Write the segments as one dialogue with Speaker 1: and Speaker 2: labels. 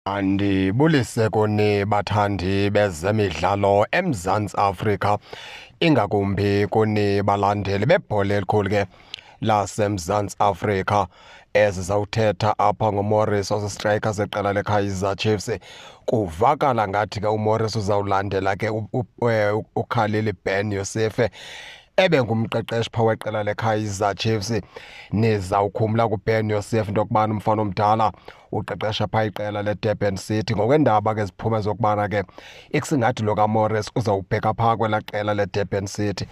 Speaker 1: Andibulise kuni bathandi bezemidlalo eMzantsi Afrika, ingakumbi kuni balandeli bebhola elikhulu ke laseMzantsi Afrika. Esizawuthetha apha ngoMorris osistrayikha seqela leKaizer Chiefs. Kuvakala ngathi ke uMorris uzawulandela ke uKhalil Ben Youssef ebengumqeqeshi phaa weqela leKaizer Chiefs. Nizawukhumla kuBen Youssef into yokubana umfana omdala uqeqesha phaa iqela leDurban City. Ngokweendaba ke ziphume zokubana ke ikusingathi lo kaMorris uzawubheka phaa kwelaa qela leDurban City.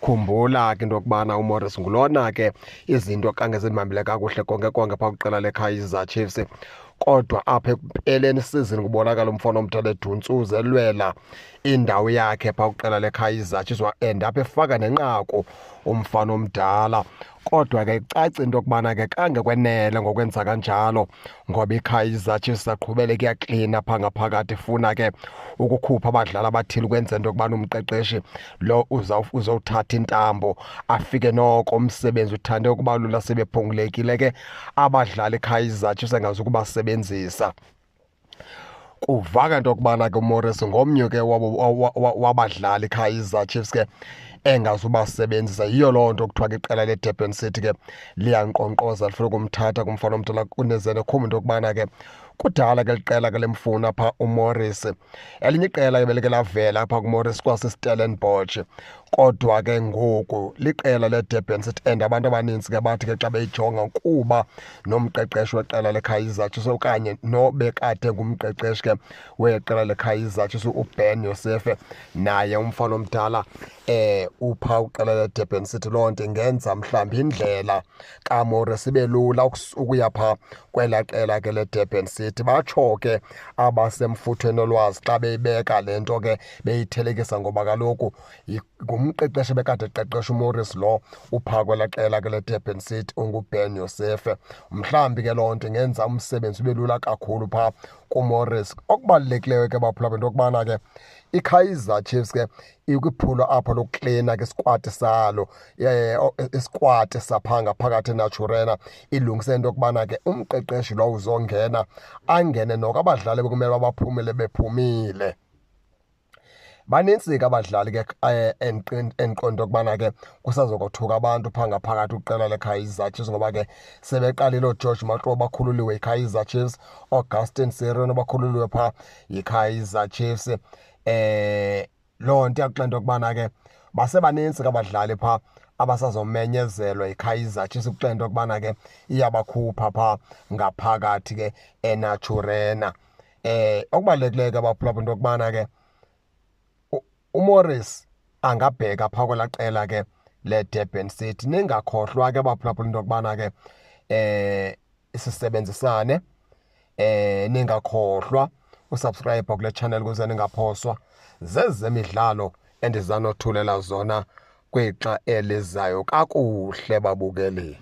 Speaker 1: Khumbula ke into yokubana uMorris ngulona ke izinto kange zimhambele kakuhle konke konke phaa kwiqela leKaizer Chiefs, kodwa apha ekupheleni isizini kubonakala umfana omdala eduntsuza elwela indawo yakhe phaa kwiqela leKaizer Chiefs, wa-end apha efaka nenqaku umfana omdala. Kodwa ke icace into yokubana ke kange kwenele ngokwenza kanjalo, ngoba iKaizer Chiefs saqhubeleka iyaklina phaa ngaphakathi, ifuna ke ukukhupha abadlali abathile ukwenzela into yokubana umqeqeshi lo uzowuthatha intambo afike noko umsebenzi uthande ukuba lula sebephungulekile ke abadlali iKaizer Chiefs engazukubasebenzisa. Kuvaka into yokubana ke uMorris ngomnye ke wabadlali iKaizer Chiefs ke engazubasebenzisa. Yiyo loo nto kuthiwa ke iqela leDurban City ke liyankqonkqoza lifuna ukumthatha kumfana omdala. Kuneze nekhumba into yokubana ke kudala ke liqela ke limfuna phaa uMorris. Elinye iqela ke belike lavela phaa kuMorris kwasiStellenbosch, kodwa ke ngoku liqela leDurban City, and abantu abanintsi ke bathi ke xa beyijonga kuba nomqeqeshi weqela leKaizer Chiefs okanye nobekade ngumqeqeshi ke weqela leKaizer Chiefs uBen Youssef, naye umfana omdala upha uqela leDurban City. Loo nto ingenza mhlawumbi indlela kaMorris ibe lula ukuya phaa kwelaa qela ke leDurban City. Batsho ke abasemfuthweni olwazi xa beyibeka le nto ke beyithelekisa, ngoba kaloku ngumqeqeshi bekade eqeqesha uMorris lo uphaa kwelaa qela ke leDurban City unguBen Youssef. Mhlawumbi ke loo nto ingenza umsebenzi ube lula kakhulu phaa kuMorris. Okubalulekileyo ke baphulaphula into yokubana ke iKaizer Chiefs ke ikwiphulo apho lokuklina ke isikwati salo, isikwati sapha ngaphakathi eNaturena, ilungise into yokubana ke umqeqeshi lo uzongena angene noko abadlali bekumele baphumile bephumile. Banintsi ke abadlali ke endiqonda ukubana ke kusazokothuka abantu phaa ngaphakathi kwiqela leKaizer Chiefs, ngoba ke sebeqalile ooGeorge Matlou bakhululiwe yiKaizer Chiefs, ooGaston Sirino bakhululiwe phaa yiKaizer Chiefs. Loo nto iyakuxela into yokubana ke basebanintsi ke abadlali phaa abasazomenyezelwa yiKaizer Chiefs, ukuxela into yokubana ke iyabakhupha phaa ngaphakathi ke eNaturena. Okubalulekileyo ke baphulaphula into yokubana ke uMorris angabheka phaa kwelaa qela ke leDurban City. Ningakhohlwa ke baphulaphula into yokubana ke sisebenzisane, ningakhohlwa usubscribe kule channel ukuze ningaphoswa zezemidlalo endizanothulela zona kwixa elizayo. Kakuhle babukeli.